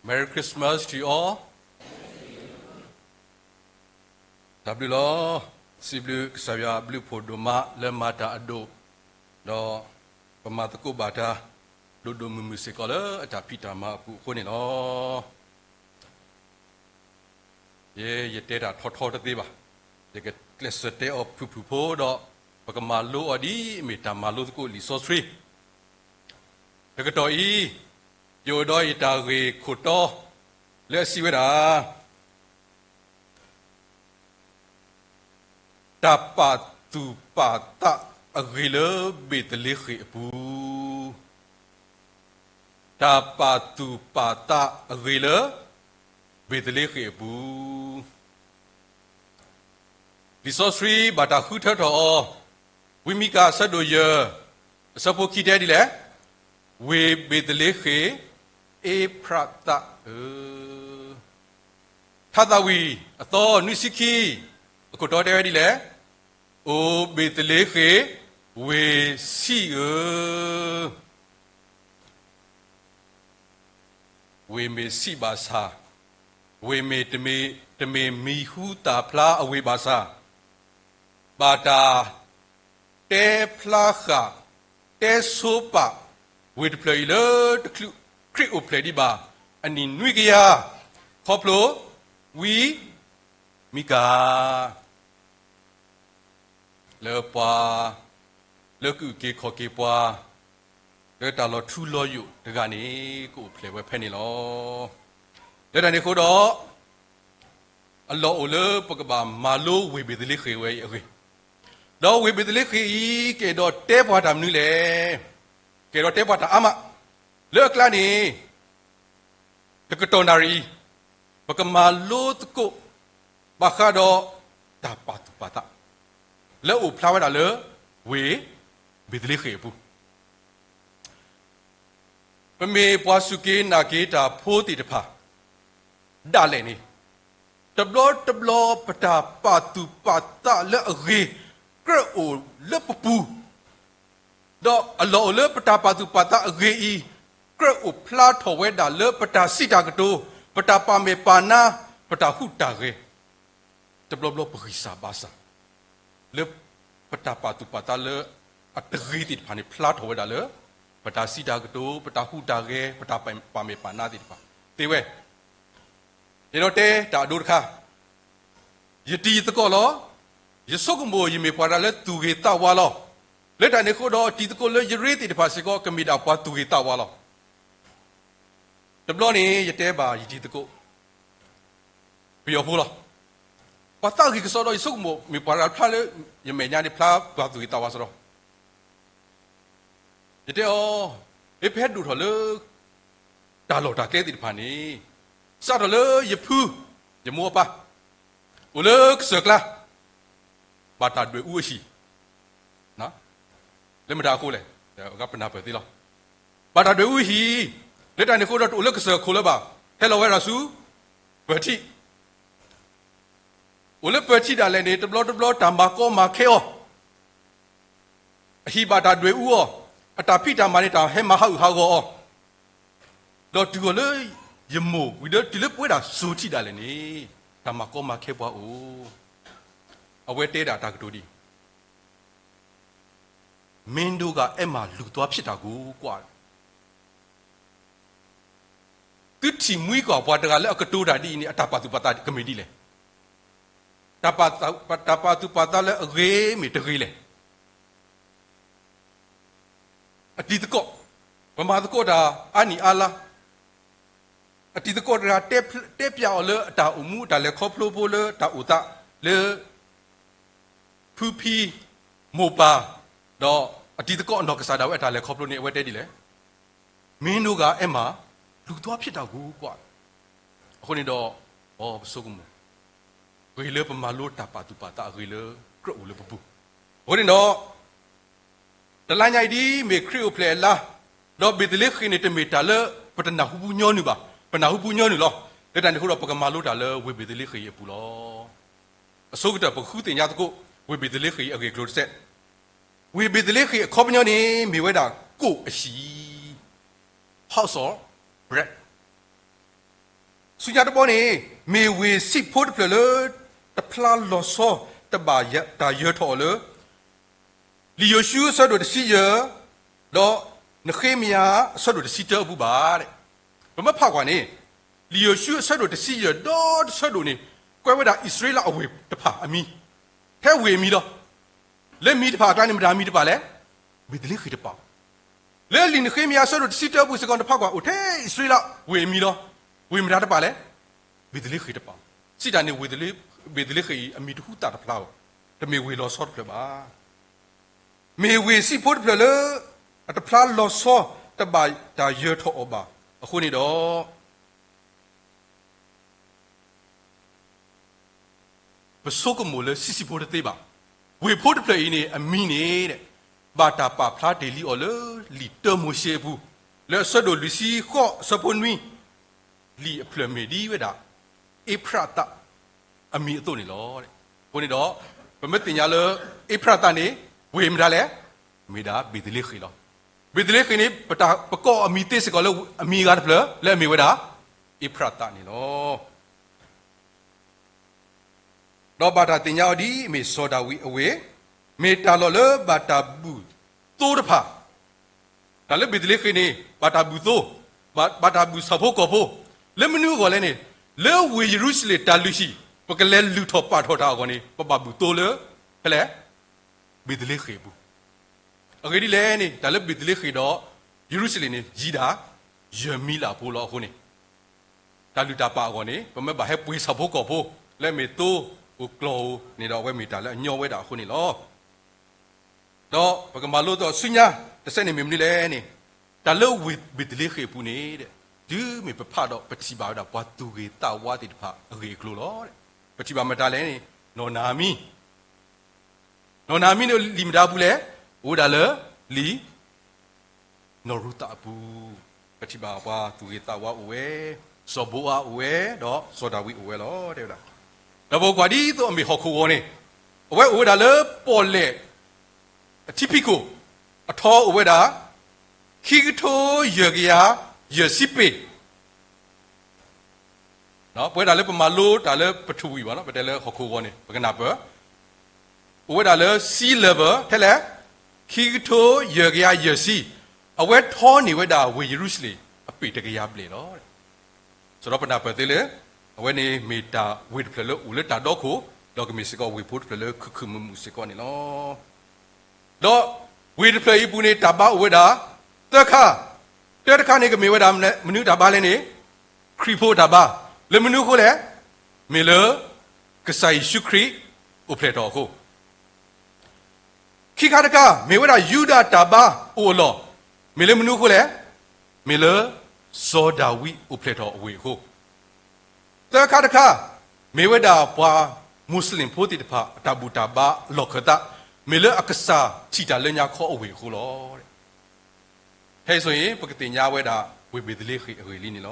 Merry Christmas to you all. တၢ်ဘျုးလီၤ. စံးဘျုးကစၢ်ယွၤအဘျုးအဖှိၣ်ဒိၣ်မးလၢမၤတၢ်အဒိၣ်, ဒီးပမၤသကိးဘၣ်တၢ်ဒိၣ်ဒိၣ်မုၢ်မုၢ်စ့ၢ်ကီးလၢအတၢ်ဖံးတၢ်မၤအပူၤအဃိန့ၣ်လီၤ. ယဲ ယတဲတၢ်ထီထီတသ့ဘၣ်. ယကကျဲးစၢးတဲအီၤဖုၣ်ဖုၣ်ဖိဒီး ပကမၤလိအီၤဒ်အမ့ၢ်တၢ်မၤလိသကိးလံာ်စီဆှံ. တကတီၢ်အံၤ ယအိၣ်ဒီးယတၢ်ဂ့ၢ်ခိၣ်တီ လၢအစံးဝဲဒၣ် တၢ်ပာ်သူၣ်ပာ်သးအဂ့ၢ်လၢဘ့းသလ့ဃ့ၣ်အပူၤ, တၢ်ပာ်သူၣ်ပာ်သးအဂ့ၢ်လၢ ဘ့းသလ့ဃ့ၣ်အပူၤ. လံာ်စီဆှံဘၣ်တၢ်ဃုထၢထီၣ်အီၤ, ဝံမံကၤအဆၢဒိၣ်ယဲၢ် အဆၢဖိခံတဲဒ်လဲၣ်, ဝ့ၢ်ဘ့းသလ့ဃ့ၣ် အ့ဖရသးဧၢ, ထါသးဝံၣ်အသီနွံဆံခံ အခိၣ်တီတဲဝဲဒ်လဲၣ်, အိၣ်ဘ့းသလ့ဃ့ၣ် ဝ့ၢ်ဆံးဧၢ. ဝ့ၢ်မ့ၢ်ဆံးဘၣ်ဆၣ်, ဝ့ၢ်မ့ၢ်တမ့ၢ်, တမ့ၢ်မံၤဟူသၣ်ဖျါအဝ့ၢ်ဘၣ်ဆၣ်, ဘၣ်တၢ်တဲဖျါဃာ်, တဲဆိပာ် ဝ့ၢ်တဖျၢၣ်အံၤလၢတချုးခရံာ်အိၣ်ဖျဲၣ်ဒံးဘၣ် အနံၣ်နွံကယၤ, ခီဖျိ ဝံမံကၤ လၢပှၤ လၢကအုၣ်က့ၤခီၣ်က့ၤပှၤ လၢတၢ်လီၤထူလီၤယိာ်တဂၤန့ၣ် ကအိၣ်ဖျဲၣ်ဝဲဖဲန့ၣ်လီၤ. လၢတၢ်န့ၣ်အဃိဒီး အလီၢ်အိၣ်လၢပကဘၣ်မၤလိဝ့ၢ်ဘ့းသလ့ဃ့ၣ်ဝဲအံၤအဂ့ၢ်, ဒီးဝ့ၢ်ဘ့းသလ့ဃ့ၣ်အံၤ ကအဲၣ်ဒိးတဲပှၤတၢ်မနုၤလဲၣ်. ကအဲၣ်ဒိးတဲပှၤတၢ်အါမး, လၢအကျါန့ၣ် တကတီၢ်နၣ်ရံၣ်အံၤ ပကမၤလိသကိး ဘၣ်ဃးဒီးတၢ်ပာ်သူၣ်ပာ်သး လၢအအိၣ်ဖျါဝဲဒၣ်လၢ ဝ့ၢ်ဘ့းသလ့ဃ့ၣ်အပူၤ. ပမ့ၢ်ပှၤစူၢ်က့ၤနာ်က့ၤတၢ်ဖိသ့ၣ်တဖၣ် ဒၣ်လဲာ်န့ၣ်, တဘျီတဘျီပတၢ်ပာ်သူၣ်ပာ်သးလၢအဂ့ၤ ကြၢးအိၣ်လၢပပူၤ, ဒီးအလီၢ်အိၣ်လၢပတၢ်ပာ်သူၣ်ပာ်သးအဂ့ၤအံၤ ကြၢးအိၣ်ဖျါထီၣ်ဝဲဒၣ်လၢပတၢ်စံးတၢ်ကတိၤ, ပတၢ်ပာ်မဲာ်ပာ်နါ, ပတၢ်ဟူးတၢ်ဂဲၤ, တဘျီဘျီပဂံၢ်စၢ်ဘါစၢ် လၢပတၢ်ပာ်သူၣ်ပာ်သးလၢအတဂ့ၤသ့ၣ်တဖၣ်န့ၣ် ဖျါထီၣ်ဝဲဒၣ်လၢ ပတၢ်စံးတၢ်ကတိၤ, ပတၢ်ဟူးတၢ်ဂဲၤ, ပတၢ်ပာ်မဲာ်ပာ်နါသ့ၣ်တဖၣ် သ့ဝဲ. ယအဲၣ်ဒိးတဲတၢ်အဒိတခါ, ယတံၤယသကိးလီၤ. ယဆိကမိၣ်ယမ့ၢ်ပှၤတဂၤလၢသူၣ်ဂ့ၤသးဝါလီၤ. လၢတၢ်န့ၣ်အဃိဒီး တံၤသကိးလၢယရ့သ့ၣ်တဖၣ်စ့ၢ်ကီး ကမ့ၢ်ဒၣ်ပှၤသူၣ်ဂ့ၤသးဝါလီၤ. တဘျီန့ၣ် ယတဲဘၣ်ယတံၤသကိး ပယီၤဖိလီၤ. ပှၤသးဂ့ၤကစီဒီ ယဆိကမိၣ်မ့ၢ်ပှၤတဂၤဖျါလၢ ယမဲာ်ညါန့ၣ်ဖျါပှၤသူၣ်ဂ့ၤသးဝါစရီ ယတဲအီၤ, မ့ၢ်ပဟဲဒိၣ်ထီၣ်လၢ တၢ်လီၢ်တၢ်ကျဲသ့ၣ်တဖၣ်န့ၣ်, စးထီၣ်လၢယဖု, ယမိၢ်အပၢ်, အိၣ်လၢကစၢၢ်ကျါ, ဘၣ်တၢ်ဒွဲၣ်အူအဟံၣ်, လၢမတၤအဃိလဲၣ်, ပနၢ်ပၢၢ်သ့လီၤ. ဘၣ်တၢ်ဒွဲၣ်အူအဟံၣ်, လၢတၢ်န့ၣ်အဃိဒီးတအိၣ်လၢကစၢၢ်ခိၣ်လၢၤဘၣ်, ဟဲလီၤဝဲဒၣ်ဆူ ပၢၤထံး အိၣ်လၢပၢၤထံးဒၣ်လဲာ်န့ၣ် တဘျီတဘျီတၢ်မၤကီမၤခဲအီၤ, အဟံၣ်ဘၣ်တၢ်ဒွဲၣ်အူအီၤ, အတၢ်ဖံးတၢ်မၤန့ၣ် တၢ်ဟဲမၤဟးဂူာ်ဟးဂီၤအီၤ, ဒီးတုၤအီၤလၢယမိၢ်ဝံၤဒီးတုၤလၢပဝဲဒၣ်စိၤထံးဒၣ်လဲာ်န့ၣ်, တၢ်မၤကီမၤခဲပှၤအိၣ်, အဝဲတဲဒၣ်တၢ်ကတိၤဒ်အံၤ, မင်းတို့က အဲမှာ လူသွားဖြစ်တာကို ကွၢ် သုထံၣ်မှံကီၢ်ပှၤတဂၤလၢအကတိၤတၢ်ဒ်အံၤန့ၣ် အတၢ်ပာ်သူၣ်ပာ်သးကမ့ၢ်ဒ်လဲၣ်. တၢ်ပာ်သူၣ်ပာ်သးလၢအဂ့ၤမ့ၢ်တဂ့ၤလဲၣ်. အတံၤသကိး, ပမၤသကိးတၢ်အါနံၣ်အါလါ, အတံၤသကိးတဂၤ တဲပျးအီၤလၢအတၢ်အိၣ်မူအတၢ်လဲၤခီဖျိဖိလၢတၢ်အိၣ်သးလၢ ဖုဖံ, မိၢ်ပၢ်, ဒီးအတံၤသကိးအနီၢ်ကစၢ်ဒၣ်ဝဲအတၢ်လဲၤခီဖျိန့ၣ် အဝဲတဲဒ်လဲၣ်. မင်းတို့က အဲမှာ လူသွားဖြစ်တာကို ကွၢ် အဃိန့ၣ်ဒီး ပဆိကမိၣ် ဂ့ၤလၢပမၤလိတၢ်ပာ်သူၣ်ပာ်သးအဂ့ၢ်လၢကြၢးအိၣ်လၢပပူၤ, အဃိန့ၣ်ဒီး တလါညါအံၤဒ်မ့ၢ်ခရံာ်အိၣ်ဖျဲၣ်အလါ, ဒီးဘ့းသလ့ဃ့ၣ်န့ၣ် တမ့ၢ်တၢ်လၢပတနၢ်ဟူပူညီနုၢ်ဘၣ်, ပနၢ်ဟူပူညီနုၢ်လီၤ. လၢတၢ်န့ၣ်အဃိဒီး ပကမၤလိတၢ်လၢဝ့ၢ်ဘ့းသလ့ဃ့ၣ်အံၤအပူၤလီၤ. အဆိကတၢၢ်ပကဃုသ့ၣ်ညါသကိး ဝ့ၢ်ဘ့းသလ့ဃ့ၣ်အံၤအဂ့ၢ်အကျိၤတစဲး, ဝ့ၢ်ဘ့းသလ့ဃ့ၣ်အခီပညီန့ၣ် မ့ၢ်ဝဲဒၣ်ကိၣ်အဟံၣ်, house of bread. ဆူညါတဘီန့ၣ် မ့ၢ်ဝ့ၢ်စံၣ်ဖိတဖျၢၣ်လၢ တဖျါလီၤဆီ တဘၣ်တၢ်ယၢၤထီၣ်အီၤလၢ လံာ်ယိၤၡူအဆၢဒိၣ်တဆံယဲၢ် ဒီးနဃ့မယၤအဆၢဒိၣ်တဆံတၢအပူၤဘၣ်. ပမ့ၢ်ဖးကွၢ်န့ၣ် လံာ်ယိၤၡူအဆၢဒိၣ်တဆံယဲၢ်ဒီတဆၢဒိၣ်န့ၣ် ကွဲးဝဲဒၣ်အံၣ်စရ့လးအဝ့ၢ်တဖၣ်အမံၤ, ထဲဝ့ၢ်အမံၤလီၤ. လၢမံၤတဖၣ်အကျါန့ၣ် မတၤအမံၤတဖၣ်လဲၣ်, ဘ့းသလ့ဃ့ၣ်တဖၣ်. လၢလံာ်နဃ့မယၤအဆၢဒိၣ်တဆံတၢအပူၤစ့ၢ်ကီး နဖးကွၢ် အိၣ်ထဲအံၣ်စရ့လးဝ့ၢ်အမံၤလီၤ. ဝ့ၢ်မတၤတဖၣ်လဲၣ်, ဘ့းသလ့ဃ့ၣ်တဖၣ်. စံးတၢ်န့ၣ် ဘ့းသလ့ဃ့ၣ်အံၤအမံၤတဟူသၣ်တဖျါဘၣ်, တမ့ၢ်ဝ့ၢ်လီၤဆီတဖျၢၣ်ဘၣ်. မ့ၢ်ဝ့ၢ်စံၣ်ဖိတဖျၢၣ်လၢ အတဖျါလီၤဆီ တဘၣ်တၢ်ယၢၤထီၣ်အီၤဘၣ်အဃိန့ၣ်ဒီး ပဆိကမိၣ်လၢဆံးဆံးဖိတသ့ဘၣ်. ဝ့ၢ်ဖိတဖျၢၣ်အံၤန့ၣ် အမံၤန့ၣ် ဘၣ်တၢ်ပာ်ဖျါတ့ၢ်လံအီၤလၢ လံာ်တၢမိၤၡ့အပူၤ, လၢအဆၢဒိၣ်လွံၢ်ဆံဃိးအဆၢဖိနွံ, လံာ်အဖျၢၣ်မ့ၢ်ဒ်ဝဲဒၣ် အ့ဖရသး အမံၤအသိးန့ၣ်လီၤ. အဃိန့ၣ်ဒီး ပမ့ၢ်သ့ၣ်ညါလၢ အ့ဖရသးန့ၣ် ဝ့ၢ်မတၤလဲၣ်, မ့ၢ်ဒၣ်ဘ့းသလ့ဃ့ၣ်လီၤ. ဘ့းသလ့ဃ့ၣ်န့ၣ် ပတၢ်ပကိးအမံၤသ့စ့ၢ်ကီးလၢအမံၤအဂၤတဖျၢၣ် လၢအမ့ၢ်ဝဲဒၣ် အ့ဖရသးန့ၣ်လီၤ. ဒီးဘၣ်တၢ်သ့ၣ်ညါအီၤဒ်အမ့ၢ်စီၤဒၤဝံးအဝ့ၢ်, မ့ၢ်တၢ်လီၢ်လၢဘၣ်တၢ်ဘူၣ်သိတဖၣ်, တၢ်လၢဘ့းသလ့ဃ့ၣ်န့ၣ် ဘၣ်တၢ်ဘူၣ်သိ, ဘၣ်တၢ်ဘူၣ်ဆၣ်ဖိကီၢ်ဖိ, လၢမနုၤအဂီၢ်လဲၣ်န့ၣ်, လၢဝ့ၢ်ယရူၤၡလ့ၣ်တၢ်လုၢ်ဟံၣ် ပကလဲၤလုၢ်ထီၣ်ပာ်ထီၣ်တၢ်အဂီၢ်န့ၣ် ပဘၣ်ဘူၣ်သိလၢ ဖဲလဲၣ်, ဘ့းသလ့ဃ့ၣ်အပူၤ. အဂ့ၢ်ဒ်လဲၣ်န့ၣ် တၢ်လၢဘ့းသလ့ဃ့ၣ်ဒီး ယရူၤၡလ့ၣ်န့ၣ် ယံၤဒၣ် ယဲၢ်မံလးဖိလီၤအဃိန့ၣ်, တၢ်လုၢ်တၢ်ပာ်အဂီၢ်န့ၣ် ပမ့ၢ်ဘၣ်ဟဲပှ့ၤဆၣ်ဖိကီၢ်ဖိ လၢအမ့ၢ်သိဧိၤကျီၢ်ဧိၤန့ၣ်ဒီး အဝဲမ့ၢ်တၢ်လၢအညီဝဲဒၣ်အဃိန့ၣ်လီၤ. ဒီးပကမၤလိသကိးဆူညါတစဲးန့ၣ်မ့ၢ်မနုၤလဲၣ်န့ၣ်, တၢ်လၢဝ့ၢ်ဘ့းသလ့ဃ့ၣ်အပူၤန့ၣ်, တုၤမ့ၢ်ပဖးဒီး ပထံၣ်ဘၣ်ဝဲဒၣ်ပှၤသူၣ်ဂ့ၤသးဝါသ့ၣ်တဖၣ်အဂ့ၢ်အကျိၤလီၤ. ပထံၣ်ဘၣ်မတၤလဲၣ်န့ၣ်, နီၢ်နၤအမံၤ နီၢ်နၤအမံၤန့ၣ်လံာ်မတၤအပူၤလဲၣ်, အိၣ်ဝဲဒၣ်လၢလံာ် နီၢ်ရူၤသးအပူၤ, ပထံၣ်ဘၣ်ပှၤသူၣ်ဂ့ၤသးဝါအိၣ်ဝဲ, စီၤဘိအါအိၣ်ဝဲ, ဒီးစီၤဒၤဝံးအိၣ်ဝဲလီၤ တဲဝဲဒၣ်. ဒီးပကွၢ်ဒ်သိးအမ့ၢ်ဟီၣ်ခိၣ်ဂီၤန့ၣ်, အဝဲအိၣ်ဝဲဒၣ်လၢပီၣ်လဲၣ်အထံဖံးခိၣ်, အထီအိၣ်ဝဲဒၣ် ခံကထိယဲၢ်ကယၤယဲၢ်ဆံပ့ၤ ပဝဲဒၣ်လၢပမၤလိတၢ်လၢပထဝီဘၣ်, ပတဲလၢဟီၣ်ခိၣ်ဂီၤန့ၣ် ပကနၢ်ပၢၢ်, အိၣ်ဝဲဒၣ်လၢ sea level ထဲလဲၣ်, ခံကထိယဲၢ်ကယၤယဲၢ်ဆံ, အဝဲထီန့ၢ်ဝဲဒၣ်ဝ့ၢ်ယရူၤၡလ့ၣ်အပ့ၢ်တကယၤဘျဲၣ်လီၤ. စးထီၣ်ပနၢ်ပၢၢ်သ့လၢ အဝဲန့ၣ်မ့ၢ်တၢ်ဝ့ၢ်တဖျၢၣ်လၢအိၣ်လၢတၢ်ဒီခိၣ်, ဒီးကမ့ၢ်စ့ၢ်ကီးဝ့ၢ်ဖိတဖျၢၣ်လၢခုၣ်ခုၣ်မုာ်မုာ်စ့ၢ်ကီးန့ၣ်လီၤ. ဒီးဝ့ၢ်တဖျၢၣ်အံၤအပူၤန့ၣ် တၢ်ဘါအိၣ်ဝဲဒၣ် သၢခါ, တၢတခါန့ၣ် ကမ့ၢ်ဝဲဒၣ်မနုၤတၢ်ဘါလဲၣ်န့ၣ်, ခရံာ်ဖိတၢ်ဘါ, လၢမနုၤအဃိလဲၣ်, မ့ၢ်လၢ ကစၢ်ယ့ၣ်ၡူးခရံာ်အိၣ်ဖျဲၣ်ထီၣ်အဃိ. ခံခါတခါ မ့ၢ်ဝဲဒၣ်ယူဒၤတၢ်ဘါအိၣ်အလီၢ်, မ့ၢ်လၢမနုၤအဃိလဲၣ်, မ့ၢ်လၢ စီၤဒၤဝံးအိၣ်ဖျဲၣ်ထီၣ်အဝ့ၢ်အဃိ. သၢခါတခါ မ့ၢ်ဝဲဒၣ်ပှၤမူးစလ့ၣ်ဖိသ့ၣ်တဖၣ် အတၢ်ဘူၣ်တၢ်ဘါအလီၢ်ခၢၣ်သး, မ့ၢ်လၢအကစၢ်ထံၣ်တၢ်လၢညါခီအဝ့ၢ်အဃိလီၤ. ဖဲအံၤအသိးန့ၣ် ပကသ့ၣ်ညါဝဲဒၣ် ဝ့ၢ်ဘ့းသလ့ဃ့ၣ်အဂ့ၢ်လံန့ၣ်လီၤ.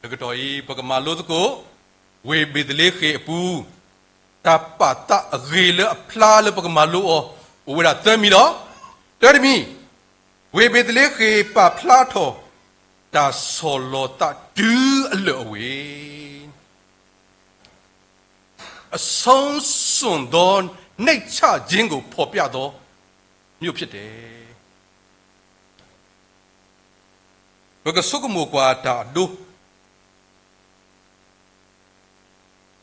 တကတီၢ်အံၤ ပကမၤလိသကိး ဝ့ၢ်ဘ့းသလ့ဃ့ၣ်အပူၤ တၢ်ပာ်သးအဂ့ၢ်လၢအဖျါလၢပကမၤလိအီၤ အိၣ်ဝဲဒၣ်သၢမံၤလီၤ. တၢတမံၤ, ဝ့ၢ်ဘ့းသလ့ဃ့ၣ်ပာ်ဖျါထီၣ် တၢ်ဆီၣ်လီၤသးတုၤအလၢာ်အဝ့ၢ် အဆုံးစွန့်သော နှိမ့်ချခြင်းကို ဖော်ပြသောမြို့ဖြစ်တယ်. ပကဆိကမိၣ်ကွၢ်တၢ်အဒိ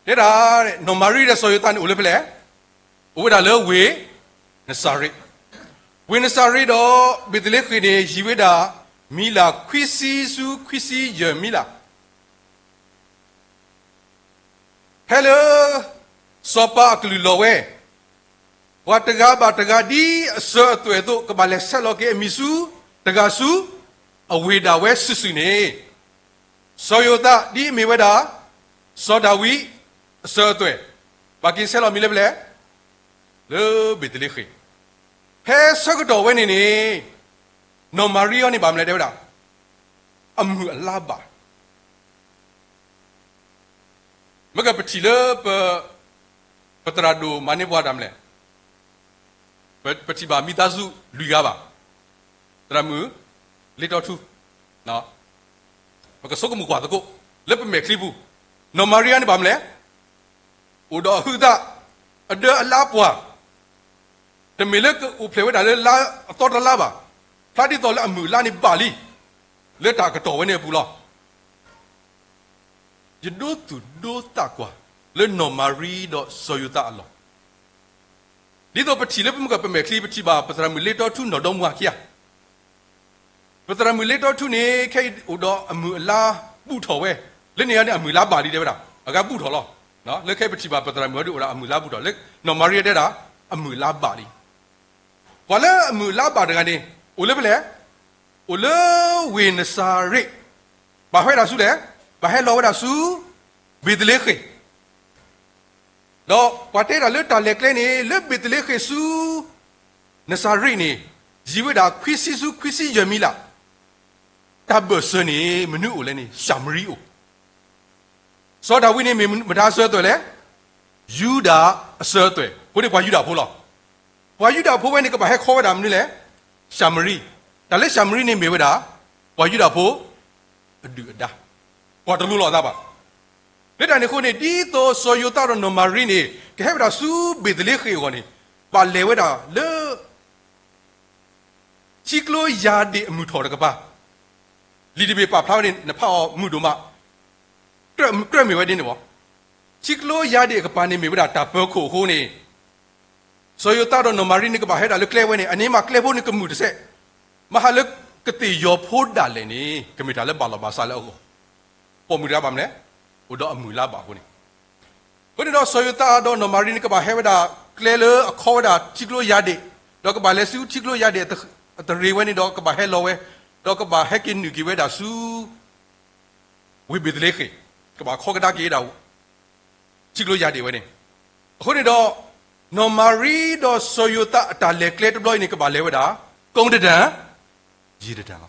တဲဒၣ် နီၢ်မၤရံဒီးစီၤယိၤသးန့ၣ်အိၣ်လၢဖဲလဲၣ်, အိၣ်ဝဲဒၣ်လၢဝ့ၢ်နစၤရ့း, ဝ့ၢ်နစၤရ့းဒီးဘ့းသလ့ဃ့ၣ်န့ၣ် ယံၤဝဲဒၣ် မံလးခွံဆံဆူခွံဆံယဲၢ်မံလး ဖဲလၢ စီၤပၤအကလုၢ်လီၤဝဲ, ပှၤတဂၤဘၣ်တဂၤဒ်အစၢၤအသွဲၣ်အသိး ကဘၣ်လဲၤဆဲးလီၤက့ၤအမံၤဆူ တဂၤဆူ အဝ့ၢ်ဒၣ်ဝဲစုာ်စုာ်န့ၣ်, စီၤယိၤသးဒ်အမ့ၢ်ဝဲဒၣ် စီၤဒၤဝံးအစၢၤအသွဲၣ်, ဘၣ်က့ၤဆဲးလီၤမံၤလၢဖဲလဲၣ်, လၢဘ့းသလ့ဃ့ၣ်. ဖဲဆၢကတီၢ်ဝဲန့ၣ်န့ၣ်, နီၢ်မၤရံအံၤန့ၣ် ဘၣ်မနုၤလဲၣ်တဲဝဲဒၣ်, အမုၢ်အလါဘၣ် မ့ၢ်ကပထံၣ်လၢပ, ပသရၣ်ဒိၣ်မၤန့ၢ်ပှၤတၢ်မနုၤလဲၣ်, ပထံၣ်ဘၣ်မံသးစူၤလွံၢ်ဂၤဘၣ်, သရၣ်မုၣ်, လ့တီထူ, ပကဆိကမိၣ်ကွၢ်သကိး, လၢပမဲာ်ချံပူၤ, နီၢ်မၤရံအံၤန့ၣ်ဘၣ်မနုၤလဲၣ်, အိၣ်ဒီးအဟုးအသး, အဒၢအလါပှၢ်, တမ့ၢ်လၢကအိၣ်ဖျဲၣ်ဝဲဒၣ်လၢလါအသီတလါဘၣ်, ဖျါဒ်သိးလၢအမုၢ်အလါန့ၣ်ဘၣ်လံ, လၢတၢ်ကတီၢ်ဝဲန့ၣ်အပူၤလီၤ. ယဒိသူၣ်ဒိသးကွၢ် လၢနီၢ်မၤရံဒီးစီၤယိၤသးအလီၢ်, ဒ်သိးပထံၣ်လၢပမုၢ်ကပမဲာ်ချံ ပထံၣ်ဘၣ်ပသရၣ်မုၣ်လ့တီထူနီၢ်ဒီမါဝၤခံဂၤ, ပသရၣ်မုၣ်လ့တီထူန့ၣ် ခဲအံၤအိၣ်ဒီးအမုၢ်အလါဘူးထီၣ်ဝဲ, လၢန့ၣ်အန့ၣ် အမုၢ်အလါဘၣ်လံတဲဝဲဒၣ်, အဂၤဘူးထီၣ်လီၤ. လၢခဲအံၤပထံၣ်ဘၣ်ပသရၣ်မုၣ်အံၤဒ်အိၣ်ဒီးအမုၢ်အလါဘူးထီၣ်, လၢနီၢ်မၤရံတဲဒၣ် အမုၢ်အလါဘၣ်လံ. ပှၤလၢအမုၢ်အလါဘၣ်တဂၤန့ၣ် အိၣ်လၢဖဲလဲၣ်, အိၣ်လၢဝ့ၢ်နစၤရ့း, ဘၣ်ဟဲဝဲဒၣ်ဆူလဲၣ်, ဘၣ်ဟဲလီၤဝဲဒၣ်ဆူ ဘ့းသလ့ဃ့ၣ် ဒီးပှၤတဲဒၣ်လၢတၢ်လဲၤကျဲန့ၣ် လၢဘ့းသလ့ဃ့ၣ်ဆူ နစၤရ့းန့ၣ် ယံာ်ဝဲဒၣ်ခွံဆံဆူခွံဆံယဲၢ်မံလၣ်, တၢ်ဘၢၣ်စၢၤန့ၣ် မနုၤအိၣ်လဲၣ်န့ၣ် ၡၤမရံအိၣ်. စီၤဒၤဝံးန့ၣ်မ့ၢ်မတၤအစၢၤအသွဲၣ်လဲၣ်, ယူဒၤအစၢၤအသွဲၣ်, အဃိန့ၣ်ပှၤယူဒၤဖိလီၤ. ပှၤယူဒၤဖိဝဲန့ၣ်ကဘၣ်ဟဲခီဝဲဒၣ်မနုၤလဲၣ်, ၡၤမရံ, တၢ်လၢၡၤမရံန့ၣ်မ့ၢ်ဝဲဒၣ် ပှၤယူဒၤဖိ အဒုၣ်အဒါ, ကွၢ်တလိၤလိာ်အသးဘၣ်. လၢတၢ်န့ၣ်အဃိန့ၣ် ဒ်သိးစီၤယိၤသးဒီးနီၢ်မၤရံန့ၣ် ကဟဲဝဲဒၣ်ဆူဘ့းသလ့ဃ့ၣ်အဂီၢ်န့ၣ် ဘၣ်လဲၤဝဲဒၣ်လၢ ထံကျိယၤဒ့ၣ်အမုၢ်ထီၣ်တကပၤ, လံာ်တဘ့ၣ်ပာ်ဖျါဝဲန့ၣ် နဖးအီၤမုာ်ဒိၣ်မး, ကြၢးမ့ၢ်ဝဲဒ်န့ၣ်မး, ထံကျိယၤဒ့ၣ်အကပၤန့ၣ်မ့ၢ်ဝဲဒၣ်တၢ်ပၢၤခိၣ်အဃိန့ၣ် စီၤယိၤသးဒီးနီၢ်မၤရံန့ၣ် ကဘၣ်ဟဲဒၣ်လၢကျဲဝဲန့ၣ် အန့ၣ်မးကျဲဖိန့ၣ်ကမုာ်တစဲး, မဟါလၢကသ့ၣ်ယီၤဖိဒၣ်လဲာ်န့ၣ် ကမ့ၢ်တၢ်လၢဘၣ်လီၤဘၣ်စးလၢအဂီၢ်, ပိာ်မုၣ်တဂၤဘၣ်မနုၤလဲၣ်, အိၣ်ဒီးအမုၢ်အလါဘၣ်အဃိန့ၣ်, အဃိန့ၣ်ဒီးစီၤယိၤသးဒီးနီၢ်မၤရံန့ၣ် ကဘၣ်ဟဲဝဲဒၣ်ကျဲလၢအခီဝဲဒၣ်ထံကျိယၤဒ့ၣ်, ဒီးကဘၣ်လဲၤဆူထံကျိယၤဒ့ၣ်အတရံးဝဲန့ၣ်ဒီးကဘၣ်ဟဲလီၤဝဲ, ဒီးကဘၣ်ဟဲက့ၤနုာ်က့ၤဝဲဒၣ်ဆူ ဝ့ၢ်ဘ့းသလ့ဃ့ၣ်, ကဘၣ်ခီကဒါက့ၤဝဲဒၣ် ထံကျိယၤဒ့ၣ်ဝဲန့ၣ်, အဃိန့ၣ်ဒီး နီၢ်မၤရံဒီးစီၤယိၤသးအတၢ်လဲၤကျဲတဘျီအံၤန့ၣ် ကဘၣ်လဲၤဝဲဒၣ် ကိတဒၢၣ် ယံာ်တဒၢၣ်လီၤ.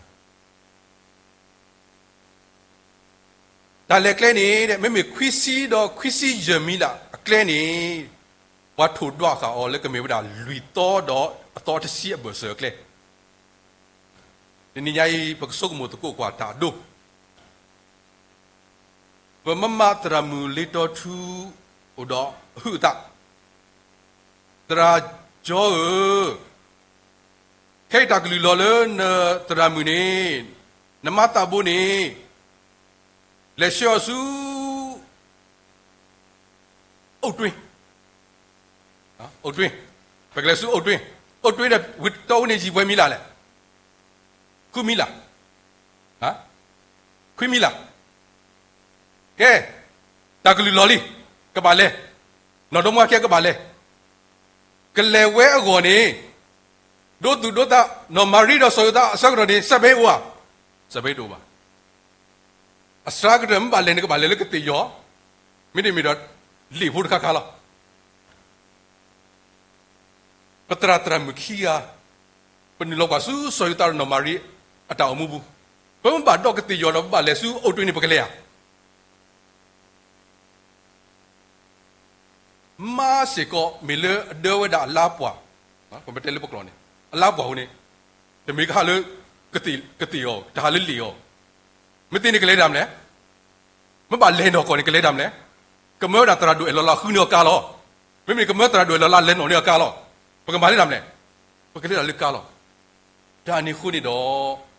တၢ်လဲၤကျဲန့ၣ် မ့မ့ၢ်ခွံဆံဒီးခွံဆံယဲၢ်မံလၢအကျဲန့ၣ် ပှၤထိၣ်ဒွးဃာ်အီၤလၢကမ့ၢ်ဝဲဒၣ်လွံၢ်သီဒီးအသီတဆံအဘၢၣ်စၢၤအကျဲ, တနံၤညါအံၤ ပကဆိကမိၣ်သကိးကွၢ်တၢ်အဒိ ပမမါသရၣ်မုၣ်လ့တီထူ အိၣ်ဒီးအဟုးအသး, သရၣ်ကၠီဧၢ, ခဲအံၤတၢ်ကလုၢ်လီၤလၢနသရၣ်မုၣ်န့ၣ်, နမါသးဘိန့ၣ် လဲၤဆှၢအီၤဆူ အိၣ်တွ့, အိၣ်တွ့, ပကလဲၤဆူအိၣ်တွ့, အိၣ်တွ့ဒီးဝ့ၢ်တီဝဲန့ၣ်ယံာ်ပှဲၤမံလၢ်လဲၣ်, ဃုမံလၢ်, ခွံမံလၢ်, ကဲ, တၢ်ကလုၢ်လီၤလံ, ကဘၣ်လဲၤ, နီၢ်ဒီမါဝၤခံဂၤကဘၣ်လဲၤ, ကလဲၤဝဲအဂီၢ်န့ၣ်, ဒိသူၣ်ဒိသး, နီၢ်မၤရံဒီးစီၤယိၤသးအဆၢကတီၢ်န့ၣ် စဲးဘဲအိၣ်ဧါ, စဲးဘဲတအိၣ်ဘၣ်. အစှၤကတၢၢ်မ့ၢ်ဘၣ်လဲၤန့ၣ် ကဘၣ်လဲၤလၢကသ့ၣ်ယီၤ, မ့တမ့ၢ်ဒီး လ့ၣ်ဖိတခါခါလီၤ. ပသရၣ်သရၣ်မုၣ်ခံဂၤ, ပနုာ်လီၤကွၢ်ဆူစီၤယိၤသးဒီးနီၢ်မၤရံအတၢ်အိၣ်မူပူၤ, ပမ့ၢ်ဘၣ်ဒီးကသ့ၣ်ယီၤဒီး ပဘၣ်လဲၤဆူအိၣ်တွ့န့ၣ် ပကလဲၤဧါ. မါစ့ၢ်ကီး မ့ၢ်လၢအဒၢဝဲဒၣ်အလါပှၢ်, ပမ့ၢ်တဲလၢပကျိာ်န့ၣ် အလါပှၢ်အဃိန့ၣ်, တမ့ၢ်ကဟးလၢ ကသ့ၣ်အီၤ, တဟးလၢလ့ၣ်အီၤ, မ့ၢ်သ့န့ၣ်ကလဲၤတၢ်မနုၤလဲၣ်, မ့ၢ်ဘၣ်လဲၤနီၢ်ကီၢ်န့ၣ် ကလဲၤတၢ်မနုၤလဲၣ်, ကမၢဝဲဒၣ်သရၣ်ဒိၣ်အဲၣ်လီၤလးဃုန့ၢ်အီၤကါလီၤ. မ့မ့ၢ်ကမၢသရၣ်ဒိၣ်အဲၣ်လီၤလးလဲၤနီၣ်န့ၢ်အီၤကါလီၤ. ပကမၤလၢတၢ်မနုၤလဲၣ်, ပကလဲၤတၢ်လၢကါလီၤ. တၢ်န့ၣ်အဃိန့ၣ်ဒီး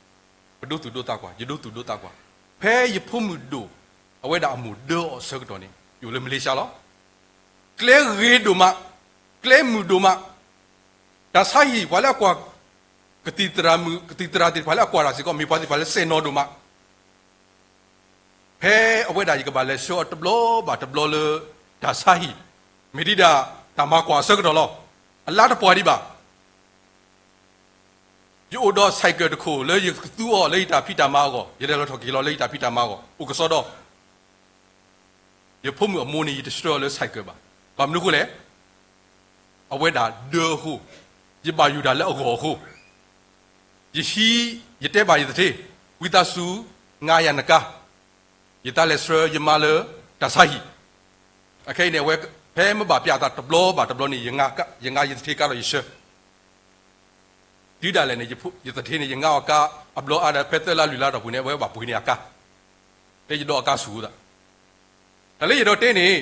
ပဒိသူၣ်ဒိသးကွၢ်, ယဒိသူၣ်ဒိသးကွၢ်, ဖဲယဖိမုၣ်ဒိၣ် အဝဲဒၣ်အမိၢ်ဒၢအီၤအဆၢကတီၢ်န့ၣ် ယအိၣ်လၢမလ့ၤၡါလီၤ. ကျဲဂ့ၤဒိၣ်မး, ကျဲမုာ်ဒိၣ်မး, တၢ်ဆါဟံၣ်ပှၤလၢအကွၢ် ကသံၣ်သရၣ်မုၣ် ကသံၣ်သရၣ်သ့ၣ်တဖၣ်လၢအကွၢ်တၢ်စ့ၢ်ကီး မ့ၢ်ပှၤသ့ၣ်တဖၣ်လၢစဲၣ်နီၤဒိၣ်မး. ဖဲအဝဲဒၣ်ယကဘၣ်လဲၤဆှၢအီၤတဘျီဘၣ်တဘျီလၢတၢ်ဆါဟံၣ်, မ့ၢ်ဒ်ဒၣ်တၢ်မၤကွၢ်အဆၢကတီၢ်လီၤ. အလါတပှၢ်ဒံးဘၣ် ယအိၣ်ဒီး cycle တခိၣ်လၢယကသူအီၤလၢယတၢ်ဖံးတၢ်မၤအဂီၢ်, ယလဲၤလီၤထီၣ်က့ၤလီၤလၢယတၢ်ဖံးတၢ်မၤအဂီၢ်, အိၣ်ကစီဒီ, ယဖိမုၣ်အမိၢ်န့ၣ် ယတဆှၢအီၤလၢ cycle ဘၣ်. ဘၣ်မနုၤအဃိလဲၣ်, အဝဲဒၣ်ဒၢအဃိ, ယဘၣ်ယိၣ်တၢ်လၢအဂီၢ်အဃိ, ယဟံး, ယတဲဘၣ်ယသထ့, ဝံသးစူၤ ငါယၤနကါ, ယသးလဲၤဆှၢယမါလၢတၢ်ဆါဟံၣ်. အခဲအံၤန့ၣ် အဝဲဖဲမ့ၢ်ဘၣ်ပျးအသးတဘျီဘၣ်တဘျီန့ၣ် ယငါယသထ့ကါဒီးယဆှၢ တုၤဒၣ်လဲာ်န့ၣ် ယသထ့န့ၣ် ယငါအီၤကါအဘျီအါဒီး ဖဲသၢလါလွံၢ်လါတီၢ်ပူၤန့ၣ် အဝဲဘၣ်ပှ့ၤန့ၢ်အကါ. တဲယဒီးအကါဆူၣ်သး, တၢ်လၢယအဲၣ်ဒိးတဲန့ၣ်,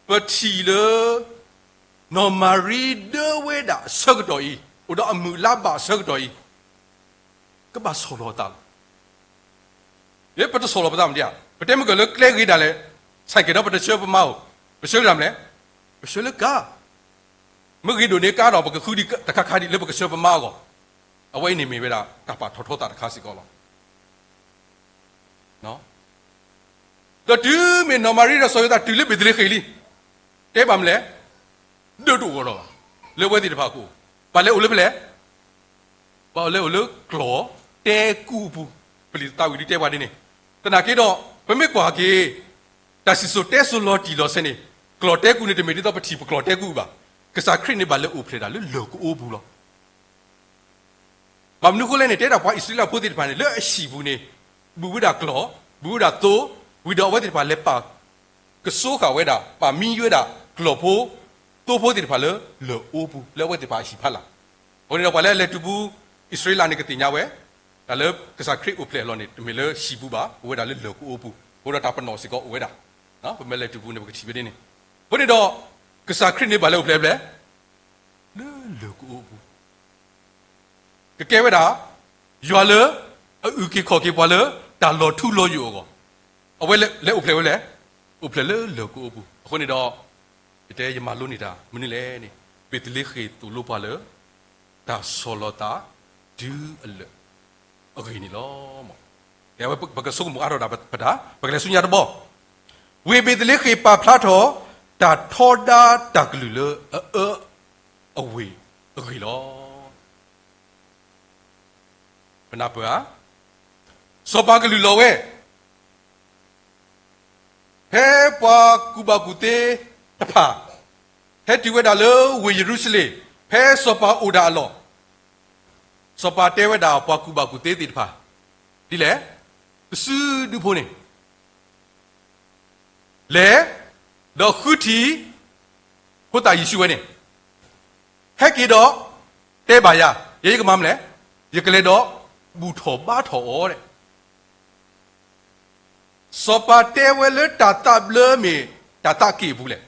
ပထံၣ်လၢ နီၢ်မၤရံဒၢဝဲဒၣ်အဆၢကတီၢ်အံၤ, အိၣ်ဒီးအမုၢ်လါဘၣ်အဆၢကတီၢ်အံၤ, ကဘၣ်ဆီၣ်လီၤအသးလီၤ. ယပတဆီၣ်လီၤပသးမနုၤဧါ, ပတဲမုၢ်ကၢၢ်လၢကျဲဂ့ၤဒၣ်လဲာ်, ဆဲးကဲဒီးပတဆှၢပမါဧိၤ, ပဆှၢလၢတၢ်မနုၤလဲၣ်, ပဆှၢလၢကါ, မ့ၢ်ဂ့ၤဒိၣ်န့ၢ်ကါဒီး ပကဃုဒံးတခါခါဒံးလၢပကဆှၢပမါအဂီၢ်, အဝဲအံၤန့ၣ်မ့ၢ်ဝဲဒၣ်တၢ်ပာ်ထီၣ်ထီသးတခါစ့ၢ်ကီးလီၤ. ဒီးတုၤမ့ၢ်နီၢ်မၤရံဒီးစီၤယိၤသးတုၤလၢဘ့းသလ့ဃ့ၣ်လံ, တဲဘၣ်မနုၤလဲၣ်, ဒၢးတအိၣ်ဂီၢ်ဒီးဘၣ်, လၢအဝဲသ့ၣ်တဖၣ်အဃိ, ဘၣ်လဲၤအိၣ်လၢဖဲလဲၣ်, ဘၣ်လဲၤအိၣ်လၢကျီၢ်တဲကူအပူၤ, ပလံာ်သးဝံၣ်ဒုးတဲပှၤဒ်န့ၣ်, သနာ်က့ဒီး ပမ့ၢ်ကွၢ်က့ၤ တၢ်စံၣ်စိၤတဲစိၤလီၤတံၢ်လီၤဆဲးန့ၣ်, ကျီၢ်တဲကူန့ၣ် တမ့ၢ်ဒ်သိးပထံၣ်ပကျီၢ်တဲကူဘၣ်, ကစၢ်ခရံာ်န့ၣ်ဘၣ်လဲၤအိၣ်ဖျဲၣ်ဒၣ်လၢလၢၢ်ကအိပူၤလီၤ. ဘၣ်မနုၤအဃိလဲၣ်န့ၣ် တဲဒၣ်ပှၤအံၣ်စရ့လးဖိသ့ၣ်တဖၣ်န့ၣ် လၢအဟံၣ်ပူၤန့ၣ်, ဘုၣ်ဝဲဒၣ်ကျီၢ်, ဘုၣ်ဝဲဒၣ်သိ, ဝံၤဒီးအဝဲသ့ၣ်တဖၣ်လဲၤပာ်ကစိဃာ်ဝဲဒၣ်, ပာ်မံဝဲဒၣ်ကျီၢ်ဖိ, သိဖိသ့ၣ်တဖၣ်လၢလၢၢ်အိပူၤ လၢအဝဲသ့ၣ်တဖၣ်အဟံၣ်ဖီလာ်, အဃိန့ၣ်ဒီးပှၤလၢအလဲၤတုၤပူၤ အံၣ်စရ့လးန့ၣ်ကသ့ၣ်ညါဝဲ, တၢ်လၢကစၢ်ခရံာ်အိၣ်ဖျဲၣ်အလီၢ်န့ၣ် တမ့ၢ်လၢဟံၣ်ပူၤဘၣ်, အိၣ်ဝဲဒၣ်လၢလၢၢ်ကအိပူၤ, အဃိဒီးတၢ်ပနီၣ်စ့ၢ်ကီးအိၣ်ဝဲဒၣ်, ပမ့ၢ်လဲၤတုၤပူၤန့ၣ် ပကထံၣ်ဝဲဒ်န့ၣ်, အဃိန့ၣ်ဒီး ကစၢ်ခရံာ်န့ၣ်ဘၣ်လဲၤအိၣ်ဖျဲၣ်ဖဲလဲၣ်, လၢလၢၢ်ကအိပူၤ ကကဲဝဲဒၣ် ယွၤလၢ အအုၣ်က့ၤခီၣ်က့ၤပှၤလၢ တၢ်လီၤထူလီၤယိာ်အဂီၢ်, အဝဲလဲၤအိၣ်ဖျဲၣ်ဝဲလဲၣ်, အိၣ်ဖျဲၣ်လၢလၢၢ်ကအိပူၤ, အဃိန့ၣ်ဒီး ယတဲယမၤလိန့ၢ်တၢ်မနုၤလဲၣ်န့ၣ်, ဘ့းသလ့ဃ့ၣ်သိၣ်လိပှၤလၢ တၢ်ဆီၣ်လီၤသး တုၤအလၢာ် အဂ့ၢ်န့ၣ်လီၤ. ပကဆိကမိၣ်အါထီၣ်ဒၣ်ပတၢ်, ပကလဲၤဆူညါတဘီ, ဝ့ၢ်ဘ့းသလ့ဃ့ၣ်ပာ်ဖျါထီၣ် တၢ်ထီဒါတၢ်ကလုၢ်လၢအအၢ အဝ့ၢ်အဂ့ၢ်လီၤ. ပနၢ်ပၢၢ်ဧါ, စီၤပၤကလုၢ်လီၤဝဲ, ဖဲပှၤကူၣ်ဘၣ်ကူၣ်သ့တဖၣ် ဟဲတုၤဝဲဒၣ်လၢဝ့ၢ်ယရူၤၡလ့ၣ်, ဖဲစီၤပၤအိၣ်ဒၣ်အလီၢ်, စီၤပၤတဲဝဲဒၣ်ပှၤကူၣ်ဘၣ်ကူၣ်သ့သ့ၣ်တဖၣ်, ဒ်လဲၣ်, ပစုဒုဖိန့ၣ် လဲၤ, ဒီးဃုထံၣ် ဖိသၣ်ယ့ၣ်ၡူးဝဲန့ၣ်, ဟဲက့ၤဒီး တဲဘၣ်ယၤ, ယဲယကမၤမနုၤလဲၣ်, ယကလဲၤဒီး ဘူၣ်ထီၣ်ဘါထီၣ်အီၤဒဲး. စီၤပၤတဲဝဲလၢတၢ်သးဘျၢမ့ၢ်တၢ်သးက့ၣ်အပူၤလဲၣ်,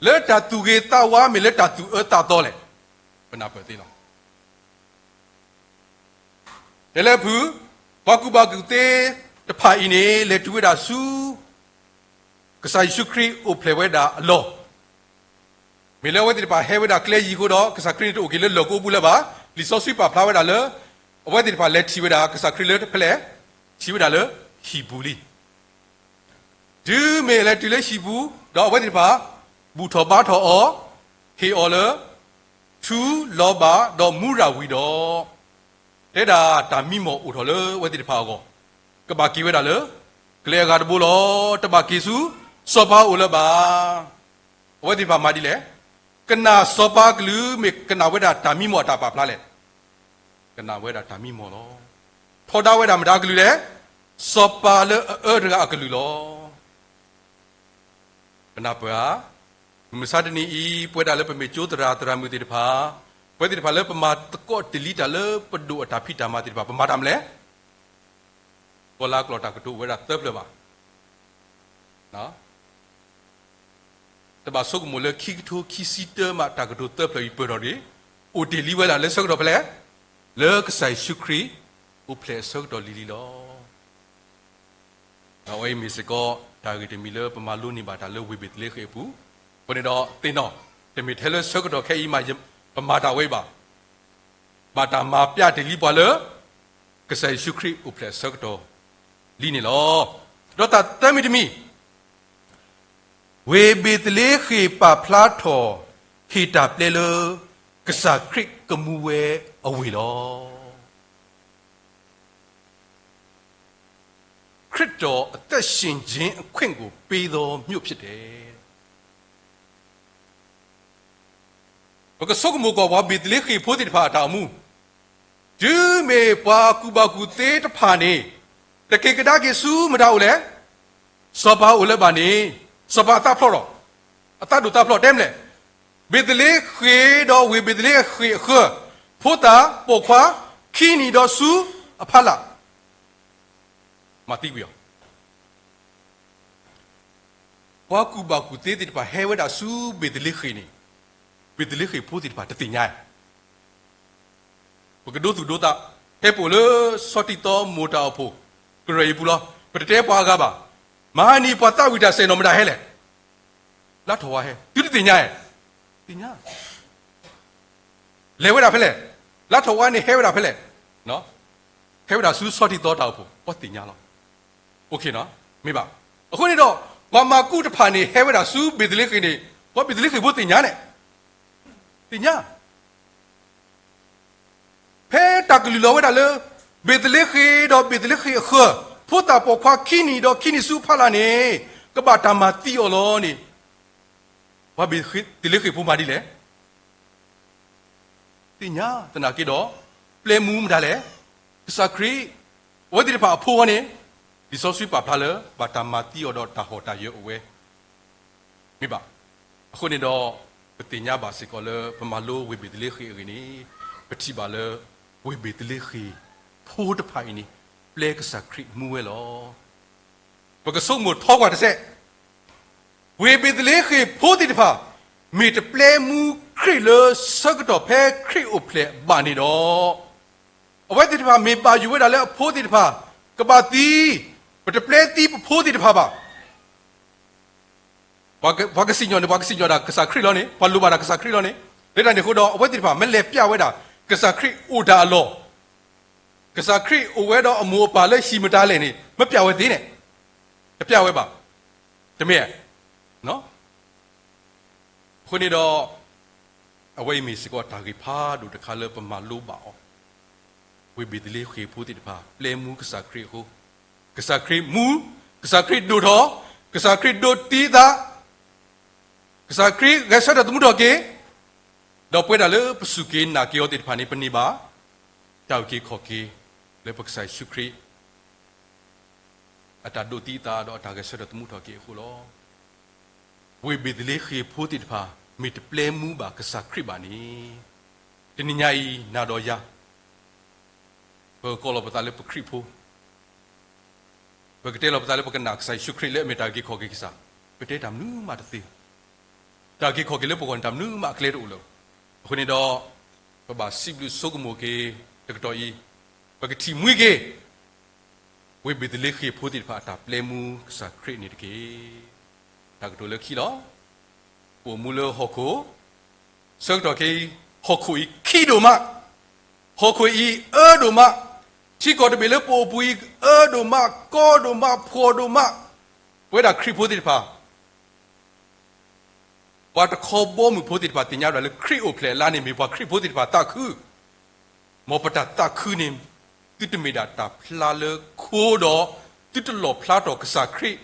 လၢတၢ်သူၣ်ဂ့ၤသးဝါမ့ၢ်လၢတၢ်သူၣ်အၢသးသီလဲၣ်, ပနၢ်ပၢၢ်သ့လီၤ. တဲလၢဖု, ပှၤကူၣ်ဘၣ်ကူၣ်သ့တဖၣ်အံၤန့ၣ် လဲၤတုၤဝဲဒၣ်ဆူ ကစၢ်ယ့ၣ်ၡူးခရံာ်အိၣ်ဖျဲၣ်ဝဲဒၣ်အလီၢ်, မ့ၢ်လၢအဝဲသ့ၣ်တဖၣ်ဟဲဝဲဒၣ်ကျဲယံၤအဃိဒီး ကစၢ်ခရံာ်န့ၣ်တအိၣ်က့ၤလၢလၢၢ်ကအိပူၤလၢၤဘၣ်. လံာ်စီဆှံပာ်ဖျါဝဲဒၣ်လၢ အဝဲသ့ၣ်တဖၣ်လဲၤထံၣ်ဝဲဒၣ်ကစၢ်ခရံာ်လၢဖဲလဲၣ်, ထံၣ်ဝဲဒၣ်လၢဟံၣ်ပူၤလံ. တုၤမ့ၢ်လဲၤတုၤလၢဟံၣ်ပူၤ ဒီးအဝဲသ့ၣ်တဖၣ် ဘူၣ်ထီၣ်ဘါထီၣ်အီၤ, ဟ့ၣ်အီၤလၢ ထူလီၤဘၣ်ဒီးမူရၤဝံၤဒီး, တဲဒၣ်တၢ်မံမီၢ်အိၣ်ထီၣ်လၢအဝဲသ့ၣ်တဖၣ်အဂီၢ်, ကဘၣ်က့ၤဝဲဒၣ်လၢ ကျဲအဂၤတဘိလီၤ. တဘၣ်က့ၤဆူ စီၤပၤအိၣ်လၢၤဘၣ်. အဝဲသ့ၣ်တဖၣ်မၤဒ်လဲၣ်, ကနၣ်စီၤပၤကလုၢ် မ့ၢ်ကနၣ်ဝဲဒၣ်တၢ်မံမီၢ်အတၢ်ပာ်ဖျါလဲၣ်, ကနၣ်ဝဲဒၣ်တၢ်မံမီၢ်လီၤ. ထီဒါဝဲဒၣ်မတၤအကလုၢ်လဲၣ်, စီၤပၤလၢအအၢတဂၤအကလုၢ်လီၤ. ပနၢ်ပၢၢ်ဧါ, မုၢ်မဆါတနံၤအံၤ ပဝဲဒၣ်လၢပမ့ၢ်ကၠိသရၣ်သရၣ်မုၣ်သ့ၣ်တဖၣ်, ပဝဲသ့ၣ်တဖၣ်လၢပမၤသကိးတ့ၢ်လံတၢ်လၢပဒိၣ်အတၢ်ဖံးတၢ်မၤသ့ၣ်တဖၣ် ပမၤတၢ်မနုၤလဲၣ်. ကီၢ်လၤကျိာ်တၢ်ကတိၤအိၣ်ဝဲဒၣ်သၢဖျၢၣ်ဘၣ်. တဘၣ်ဆိကမိၣ်လၢခံကထိခံဆံတၢမး တၢ်ကတိၤသၢဖျၢၣ်အံၤပၢၢ်ထီၣ်တဂ့ၤ, အိၣ်တ့ၢ်လံဝဲဒၣ်လၢဆၢကတီၢ်ဖဲလဲၣ်, လၢကစၢ်ယ့ၣ်ၡူးခရံာ် အိၣ်ဖျဲၣ်အဆၢကတီၢ်လံၤလံၤလီၤ. ဒီးအဝဲအံၤမ့ၢ်စ့ၢ်ကီး တၢ်ဂ့ၢ်တမံၤလၢပမၤလိန့ၢ်ဘၣ်တၢ်လၢဝ့ၢ်ဘ့းသလ့ဃ့ၣ်အပူၤ, အဃိန့ၣ်ဒီးသ့ၣ်နီၣ်, တမ့ၢ်ထဲလၢဆၢကတီၢ်ခဲအံၤမး ပမၤတၢ်ဝဲအံၤဘၣ်. ဘၣ်တၢ်မၤပျးတ့ၢ်လံပှၤလၢ ကစၢ်ယ့ၣ်ၡူးခရံာ်အိၣ်ဖျဲၣ်အဆၢကတီၢ်လံန့ၣ်လီၤ. ဒီးတၢ်သၢမံၤတမံၤ, ဝ့ၢ်ဘ့းသလ့ဃ့ၣ်ပာ်ဖျါထီၣ် ဟ့ၣ်တၢ်ပျဲလၢ ကစၢ်ခရံာ်ကမူဝဲအဝ့ၢ်လီၤ. ခရစ်တော်အသက်ရှင်ခြင်းအခွင့်ကိုပေးသောမြို့ဖြစ်တယ်. ပကဆိကမိၣ်ကွၢ်ပှၤဘ့းသလ့ဃ့ၣ်ဖိသ့ၣ်တဖၣ်အတၢ်အိၣ်မူ, တုၤမ့ၢ်ပှၤကူၣ်ဘၣ်ကူၣ်သ့တဖၣ်န့ၣ် တက့ၤကဒါက့ၤဆူမတၤအိၣ်လဲၣ်, စီၤပၤအိၣ်လၢၤဘၣ်န့ၣ် စီၤပၤအသးဖျိးဒီး အသးဒိၣ်သးဖျိးတဲမနုၤလဲၣ်, ဘ့းသလ့ဃ့ၣ်ဒီးဝ့ၢ်ဘ့းသလ့ဃ့ၣ်အဃၢၤ, ဖိသၣ်ပိာ်ခွါခံနံၣ်ဒီးဆူအဖီလာ် မၤသံကွံာ်အီၤ. ပှၤကူၣ်ဘၣ်ကူၣ်သ့သ့ၣ်တဖၣ်ဟဲဝဲဒၣ်ဆူဘ့ၤသလ့ဃ့ၣ်န့ၣ်, ဘ့ၤသလ့ဃ့ၣ်ဖိသ့ၣ်တဖၣ်တသ့ၣ်ညါဧါ. ပကဒိသူၣ်ဒိသး, ဟဲပအိၣ်လၢဆီထံသီမိၢ်တၢ်အိၣ်ဖှိၣ် ကရၢၢ်အံၤပူၤလီၤ. ပတတဲပှၤအဂၤဘၣ်. မဟါနံၤပှၤသးဝံၣ်တၢ်စဲးနီၣ်မတၤဟဲလဲၣ်. လါထီၣ်ဝါဟဲ, သုတသ့ၣ်ညါဧါ. သ့ၣ်ညါ လဲၤဝဲဒၣ်ဖဲလဲၣ်. လါထီၣ်ဝါန့ၣ်ဟဲဝဲဒၣ်ဖဲလဲၣ်. ဟဲဝဲဒၣ်ဆူဆီထံသီတၢ်အိၣ်ဖှိၣ်, ပှၤသ့ၣ်ညါလီၤ. မ့ၢ်ဘၣ်. အဃိန့ၣ်ဒီး ပှၤမၤကူးတဖၣ်န့ၣ် ဟဲဝဲဒၣ်ဆူဘ့ၤသလ့ဃ့ၣ်န့ၣ်, ပှၤဘ့ၤသလ့ဃ့ၣ်ဖိသ့ၣ်ညါန့ၣ်, သ့ၣ်ညါ ဖဲတၢ်ကလုၢ်လီၤဝဲဒၣ်လၢ ဘ့ၤသလ့ဃ့ၣ်ဒီးဘ့ၤသလ့ဃ့ၣ်အဃၢၤ, ဖိသၣ်ပိာ်ခွါခံနံၣ်ဒီးခံနံၣ်ဆူအဖီလာ်န့ၣ် ကဘၣ်တၢ်မၤသံအီၤလီၤန့ၣ်, ပှၤဘ့ၤသလ့ဃ့ၣ်ဖိမၤဒ်လဲၣ်. သ့ၣ်ညါသနာ်က့ဒီး ပျဲမူမတၤလဲၣ်. ကစၢ်ခရံာ်, အဝဲသ့ၣ်တဖၣ်အဖိအဂီၢ်န့ၣ် လံာ်စီဆှံပာ်ဖျါလၢ ဘၣ်တၢ်မၤသံအီၤဒီးတၢ်ဟီၣ်တၢ်ယၢၤအိၣ်ဝဲ မ့ၢ်ဘၣ်. အဃိန့ၣ်ဒီး ပသ့ၣ်ညါဘၣ်စ့ၢ်ကီးလၢ ပမၤလိဝ့ၢ်ဘ့ၤသလ့ဃ့ၣ်အဂ့ၢ်န့ၣ်, ပထံၣ်ဘၣ်လၢ ဝ့ၢ်ဘ့ၤသလ့ဃ့ၣ်ဖိတဖၣ်အံၤန့ၣ် ပျဲကစၢ်ခရံာ်မူဝဲလီၤ. ပကဆိကမိၣ်ထီကွၢ်တစဲး, ဝ့ၢ်ဘ့ၤသလ့ဃ့ၣ်ဖိသ့ၣ်တဖၣ် မ့ၢ်တပျဲမူခရံာ်လၢဆၢကတီၢ်ဖဲခရံာ်အိၣ်ဖျဲၣ်ဘၣ်န့ၣ်ဒီး, အဝဲသ့ၣ်တဖၣ်မ့ၢ်ဘၣ်ယိၣ်ဝဲဒၣ်လၢအဖိသ့ၣ်တဖၣ် ကဘၣ်သံ, ပတပျဲသံပဖိသ့ၣ်တဖၣ်ဘၣ်. ပှၤကစံၣ်ညီၣ်န့ၣ် ပှၤကစံၣ်ညီၣ်ဒၣ်ကစၢ်ခရံာ်လီၤန့ၣ်, ပှၤလိၣ်ဘၣ်ဒၣ်ကစၢ်ခရံာ်လီၤန့ၣ်, လၢတၢ်န့ၣ်အဃိဒီး အဝဲသ့ၣ်တဖၣ်မ့ၢ်လဲၤပျဲဝဲဒၣ် ကစၢ်ခရံာ်အိၣ်တၢ်အလီၢ်, ကစၢ်ခရံာ်အိၣ်ဝဲဒီးအမိၢ်အပၢ်လၢဟံၣ်မတၤလဲၣ်န့ၣ် မ့ၢ်ပျဲဝဲသ့န့ၣ်, တပျဲဝဲဘၣ်. တမ့ၢ်ဧါ. အဃိန့ၣ်ဒီး အဝဲအံၤမ့ၢ်စ့ၢ်ကီးတၢ်ဂ့ၢ်ဖးဒိၣ်တခါလၢပမၤလိဘၣ်အီၤ, ဝ့ၢ်ဘ့ၤသလ့ဃ့ၣ်ဖိသ့ၣ်တဖၣ် ပျဲမူကစၢ်ခရံာ်အဃိ, ကစၢ်ခရံာ်မူ, ကစၢ်ခရံာ်ဒိၣ်ထီၣ်, ကစၢ်ခရံာ်ဒိးသံအသး, ကစၢ်ခရံာ်ဂဲၤဆၢထၢၣ်သမူထီၣ်က့ၤ, ဒီးပဝဲဒၣ်လၢပစူၢ်က့ၤနာ်က့ၤအီၤသ့ၣ်တဖၣ်န့ၣ် ပန့ၢ်ဘၣ် တၢ်အုၣ်က့ၤခီၣ်က့ၤ လၢပကစၢ်ယ့ၣ်ၡူးခရံာ် အတၢ်ဒိးသံအသးဒီးအတၢ်ဂဲၤဆၢထၢၣ်သမူထီၣ်က့ၤအဃိလီၤ. ဝ့ၢ်ဘ့ၤသလ့ဃ့ၣ်ဖိသ့ၣ်တဖၣ် မ့ၢ်တပျဲမူဘၣ်ကစၢ်ခရံာ်ဘၣ်န့ၣ်, တနံၤညါအံၤ နၤဒီးယၤ ပကကိးလီၤပသးလၢပခရံာ်ဖိ, ပကတဲလီၤပသးလၢပကနာ်ကစၢ်ယ့ၣ်ၡူးခရံာ်လၢအမ့ၢ်တၢ်အုၣ်က့ၤခီၣ်က့ၤကစၢ်, ပတဲတၢ်မနုၤမးတသ့, တၢ်အုၣ်က့ၤခီၣ်က့ၤလၢပဂီၢ်န့ၣ် တၢ်မနုၤမးအကျဲတအိၣ်လၢၤဘၣ်. အဃိန့ၣ်ဒီး ပဘၣ်စံးဘျုးဆိကမိၣ်က့ၤ တကတီၢ်အံၤ, ပကထံၣ်မှံက့ၤ ဝ့ၢ်ဘ့ၤသလ့ဃ့ၣ်ဖိသ့ၣ်တဖၣ်အတၢ်ပျဲမူကစၢ်ခရံာ်န့ၣ်တက့ၢ်. တၢ်ကတိၤလၢခံလီၤ. ပအိၣ်မူလၢဟီၣ်ခိၣ်, ဆၢကတီၢ်ခဲအံၤ ဟီၣ်ခိၣ်အံၤခံဒိၣ်မး, ဟီၣ်ခိၣ်အံၤအၢဒိၣ်မး, ထံကီၢ်တဘ့ၣ်လၢပအိၣ်ပူၤအံၤ အၢဒိၣ်မး, ကီဒိၣ်မး, ဖှီၣ်ဒိၣ်မး, ပဝဲဒၣ်ခရံာ်ဖိသ့ၣ်တဖၣ် ပှၤတခီဘီမုၢ်ဖိသ့ၣ်တဖၣ်သ့ၣ်ညါဝဲဒၣ်လၢခရံာ်အိၣ်ဖျဲၣ်အလါန့ၣ် မ့ၢ်ပှၤခရံာ်ဖိသ့ၣ်တဖၣ်သးခု, မ်ပတၢ်သးခုန့ၣ် သုတမ့ၢ်ဒၣ်တၢ်ဖျါလၢခိဒီး သုတလီၣ်ဖျါထီၣ်ကစၢ်ခရံာ်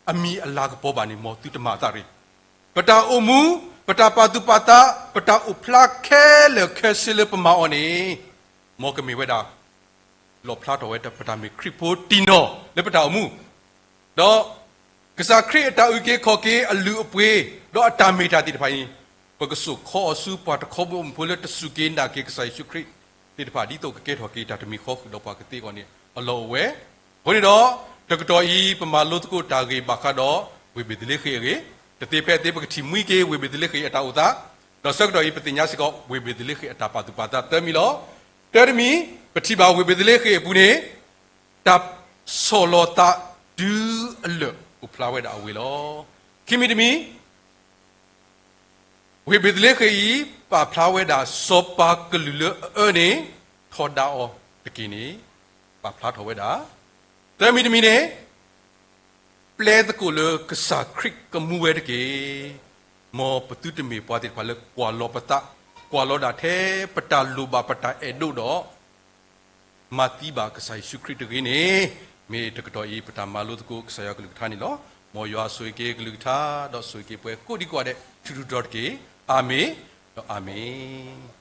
အမံၤအလၤကပီၤဘၣ်န့ၣ် မ်သုတမၤအသးရ့ၣ်. ပတၢ်အိၣ်မူ, ပတၢ်ပာ်သူၣ်ပာ်သး, ပတၢ်အိၣ်ဖျါခဲလၢာ်ခဲဆ့လၢပမၤအီၤန့ၣ် မ်ကမ့ၢ်ဝဲဒၣ် လီၣ်ဖျါထီၣ်ဝဲဒၣ်ပတၢ်မ့ၢ်ခရံာ်ဖိတံၢ်နီၢ်လၢပတၢ်အိၣ်မူ, ဒီးကစၢ်ခရံာ်အတၢ်အုၣ်က့ၤခီၣ်က့ၤအလုၢ်အပှ့ၤ, ဒီးအတၢ်မ့ၢ်တၢ်သ့ၣ်တဖၣ်အံၤ, ပကစိာ်ခီအီၤဆူပှၤတခီဘီမုၢ်ဖိလၢတစူၢ်က့ၤနာ်က့ၤကစၢ်ယ့ၣ်ၡူးခရံာ်သ့ၣ်တဖၣ် ဒ်သိးကကဲထီၣ်က့ၤတၢ်တမံၤဃီဃုာ်ဒီးပှၤကသ့အဂီၢ်န့ၣ် အလီၢ်အိၣ်ဝဲ. အဃိန့ၣ်ဒီး တကတီၢ်အံၤ ပမၤလိသကိးတၢ်ဂ့ၢ်ဘၣ်ဃးဒီး ဝ့ၢ်ဘ့ၤသလ့ဃ့ၣ်အဂ့ၢ်, တသ့ဖဲအသ့ ပကထံၣ်မှံက့ၤ ဝ့ၢ်ဘ့ၤသလ့ဃ့ၣ်အတၢ်အိၣ်သး, ဒီးဆၢကတီၢ်အံၤ ပသ့ၣ်ညါစ့ၢ်ကီး ဝ့ၢ်ဘ့ၤသလ့ဃ့ၣ်အတၢ်ပာ်သူၣ်ပာ်သးသၢမံၤလီၤ. တၢတမံၤ, ပထံၣ်ဘၣ်ဝ့ၢ်ဘ့ၤသလ့ဃ့ၣ်အပူၤန့ၣ် တၢ်ဆီၣ်လီၤသးတုၤအလၢာ်အိၣ်ဖျါဝဲဒၣ်အဝ့ၢ်လီၤ. ခံမံၤတမံၤ, ဝ့ၢ်ဘ့ၤသလ့ဃ့ၣ်အံၤ ပာ်ဖျါဝဲဒၣ် စီၤပၤကလုာ်လၢအအၢန့ၣ် ထီဒါအီၤတက့ၢ်န့ၣ် ပာ်ဖျါထီၣ်ဝဲဒၣ်. သၢမံၤတမံၤန့ၣ် ပျဲသကိးလၢကစၢ်ခရံာ်ကမူဝဲတက့ၢ်. မ်ပသုတမ့ၢ်ပှၤသ့ၣ်တဖၣ်လၢကွၢ်လီၤပသး, ကွၢ်လီၤဒၣ်ထဲပတၢ်လိၣ်ဘၣ်ပတၢ်အဲၣ်ဒိးဒီး မၤသံဘၣ်ကစၢ်ယ့ၣ်ၡူးခရံာ်တဂ့ၤန့ၣ်, မ့ၢ်တကတီၢ်အံၤ ပတၢ်မၤလိသကိးကစၢ်ယွၤကလုၢ်ကထါန့ၣ်လီၤ. မ်ယွၤဆိၣ်ဂ့ၤက့ၤကလုၢ်ကထါ ဒီးဆိၣ်ဂ့ၤက့ၤပှၤကိးဒံကိးဂၤဒဲး ထူးထူးတီၤတီၤတက့ၢ်. အၤမ့ၣ်, ဒီးအၤမ့ၣ်.